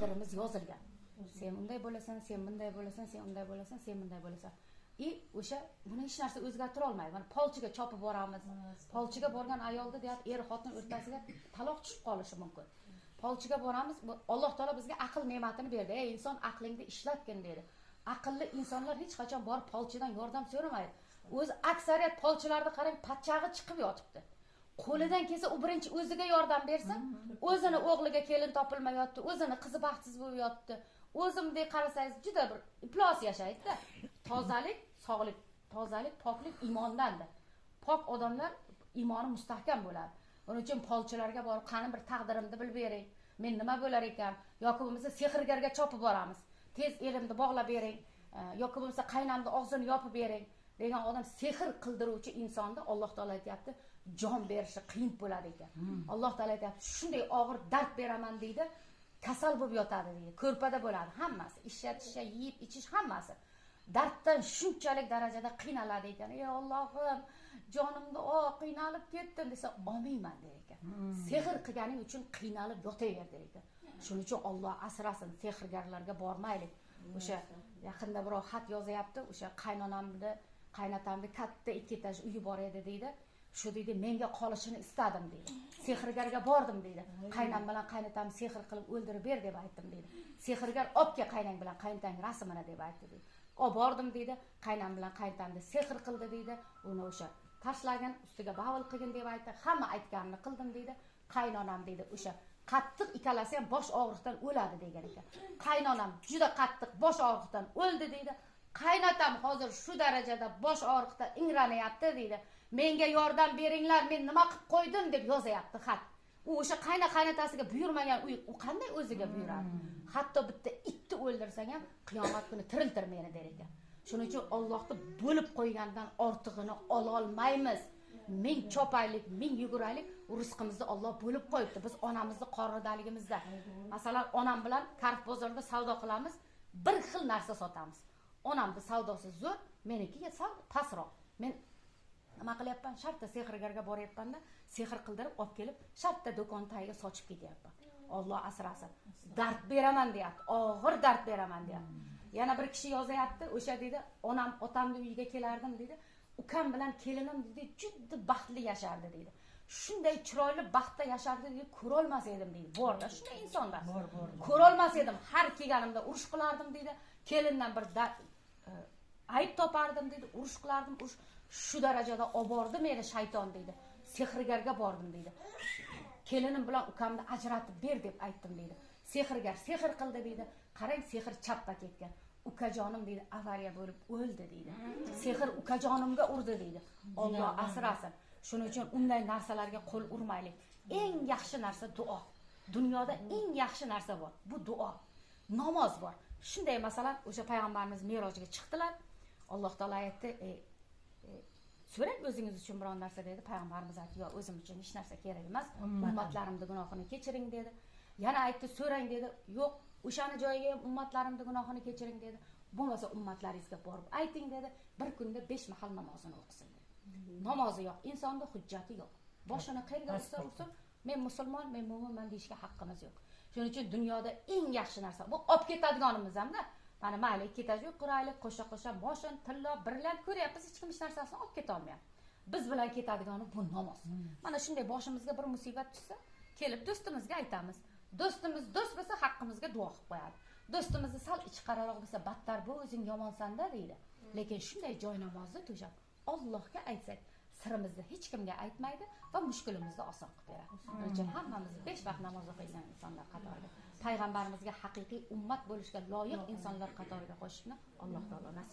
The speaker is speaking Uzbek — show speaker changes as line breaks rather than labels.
Taqdirimiz yozilgan. Sen unday bo'lasan, sen bunday bo'lasan, sen unday bo'lasan, sen bunday bo'lasan. И o'sha buni hech narsa o'zgartira olmaydi. Mana polchiga chopib boramiz. Polchiga borgan ayolda deyapti, er xotin o'rtasiga taloq tushib qolishi mumkin. Polchiga boramiz, Alloh taolo bizga aql ne'matini berdi. Ey inson, aqlingni ishlatgin dedi. Aqlli insonlar hech qachon borib polchidan yordam so'ramaydi. O'zi aksariyat polchilarni qarang, pachchag'i chiqib yotibdi. Qo'lidan kelsa u birinchi o'ziga yordam bersin, o'zini o'g'liga kelin topilmayotdi, o'zini qizi baxtsiz bo'lib yotibdi. O'zimdek qarasangiz juda bir iflos yashaydi-da. Tozalik, sog'lik, tozalik, poklik iymondandir. Pok odamlar iymoni mustahkam bo'ladi. Buning uchun polchilarga borib, qani bir taqdirimni bilib bering. Men nima bo'lar ekan? Yoki bo'lmasa sehrgarga chopib boramiz. Tez elimni bog'lab bering, yoki bo'lmasa qaynamni og'zini yopib bering degan odam sehr qildiruvchi insonni Alloh taolo aytayapti, jon berishi qiyin bo'ladi ekan. Alloh taolo aytayapti, shunday og'ir dard beraman deydi, kasal bo'lib yotadi deydi, ko'rpada bo'ladi hammasi, ishlatisha, yeyib ichish hammasi. Darddan shunchalik darajada qiynaladi ekan. Ey Allohim, jonimni qiynalib ketdim desa, olmayman der ekan. Sehr qilganing uchun qiynalib yotaver der ekan. Shuning uchun Alloh asrasin, sehrgarlarga bormaylik. O'sha yaqinda birov xat yozyapti, o'sha qaynonamni, qaynotamni katta 2 etaj uyi bor edi deydi. Shu deydi, menga qolishini istadim deydi. Sehrgarga bordim deydi. Qaynam bilan qaynotam sehr qilib o'ldirib ber deb aytdim deydi. Sehrgar olib kel qaynang bilan qaynotang rasmini deb aytdi deydi. O bordim deydi, qaynam bilan qaynotamni sehr qildi deydi. Uni o'sha tashlagin, ustiga bavul qilgin deb aytdi. Hamma aytganini qildim deydi. Qaynonam deydi, o'sha qattiq ikkalasi ham bosh og'riqdan o'ladi degan ekan. Qaynonam juda qattiq bosh og'riqdan o'ldi deydi. Qaynotam hozir shu darajada bosh og'riqdan ingranyapti deydi. Menga yordam beringlar, men nima qilib qo'ydim deb yozayapti xat. U o'sha qayna qaynotasiga buyurmagan uy, u qanday o'ziga buyuradi? Hatto bitta itni o'ldirsang ham qiyomat kuni tiriltir meni der ekan. Shuning uchun Allohni bo'lib qo'ygandan ortig'ini ola olmaymiz. Ming chopaylik, ming yuguraylik, u rizqimizni Alloh bo'lib qo'yibdi. Biz onamizni qornidaligimizda. Masalan, onam bilan Karf bozorida savdo qilamiz, bir xil narsa sotamiz. Onamning savdosi zo'r, meniki sal pastroq. Men nima qilyapman? Shartta sehrgarga boryapman-da, sehr qildirib olib kelib, shartta do'kon tagiga sochib ketyapman. Alloh asrasin. Dard beraman deyapti, og'ir dard beraman deyapti. Yana bir kishi yozyapti, o'sha deydi, onam otamning uyiga kelardim deydi. Ukam bilan kelinim deydi, juda baxtli yashardi deydi. Shunday chiroyli baxtda yashardi deydi, ko'ra olmas edim deydi. Borda shunday insonlar.
Bor.
Ko'ra olmas edim. Har kelganimda urush qilardim deydi. Kelindan bir ayb topardim deydi, urush qilardim, urush shu darajada obordi meni shayton deydi. Sehrgarga bordim deydi. Kelinim bilan ukamni ajratib ber deb aytdim deydi. Sehrgar sehr qildi deydi. Qarang, sehr chappa ketgan. Ukajonim deydi, avariya bo'lib o'ldi deydi. Sehr ukajonimga urdi deydi. Alloh asrasin. Shuning uchun unday narsalarga qo'l urmaylik. Eng yaxshi narsa duo. Dunyoda eng yaxshi narsa bor. Bu duo. Namoz bor. Shunday masalan, o'sha payg'ambarimiz merojga chiqdilar. Alloh taolo aytdi, so'rang o'zingiz uchun biron narsa dedi. Payg'ambarimiz aytdi, yo'q, o'zim uchun hech narsa kerak emas. Ummatlarimning gunohini kechiring dedi. Yana aytdi, so'rang dedi. Yo'q, o'shani joyiga ham ummatlarimning gunohini kechiring dedi. Bo'lmasa ummatlaringizga borib ayting dedi. Bir kunda 5 mahal namozini o'qisin dedi. Namozi yo'q, insonda hujjati yo'q. Boshini qayerga ursa ursin, men musulmon, men mo'minman deyishga haqqimiz yo'q. Shuning uchun dunyoda eng yaxshi narsa bu olib ketadiganimiz hamda. Mana mayli, ikki etaj uy quraylik, qo'sha-qo'sha moshin, tillo, brilliant ko'ryapmiz, hech kim hech narsasini olib keta olmayapti. Biz bilan ketadigani bu namoz. Mana shunday boshimizga bir musibat tushsa, kelib do'stimizga aytamiz. Do'stimiz do'st bo'lsa haqqimizga duo qilib qo'yadi. Do'stimizni sal ichqariroq bo'lsa, battar bu o'zing yomonsanda deydi. Lekin shunday joy namozni to'shab Allohga aytsak, sirimizni hech kimga aytmaydi va mushkulimizni oson qilib beradi. Shuning uchun hammamiz 5 vaqt namoz o'qiydigan insonlar qatoriga, payg'ambarimizga haqiqiy ummat bo'lishga loyiq insonlar qatoriga qo'shishni Alloh taolo nasib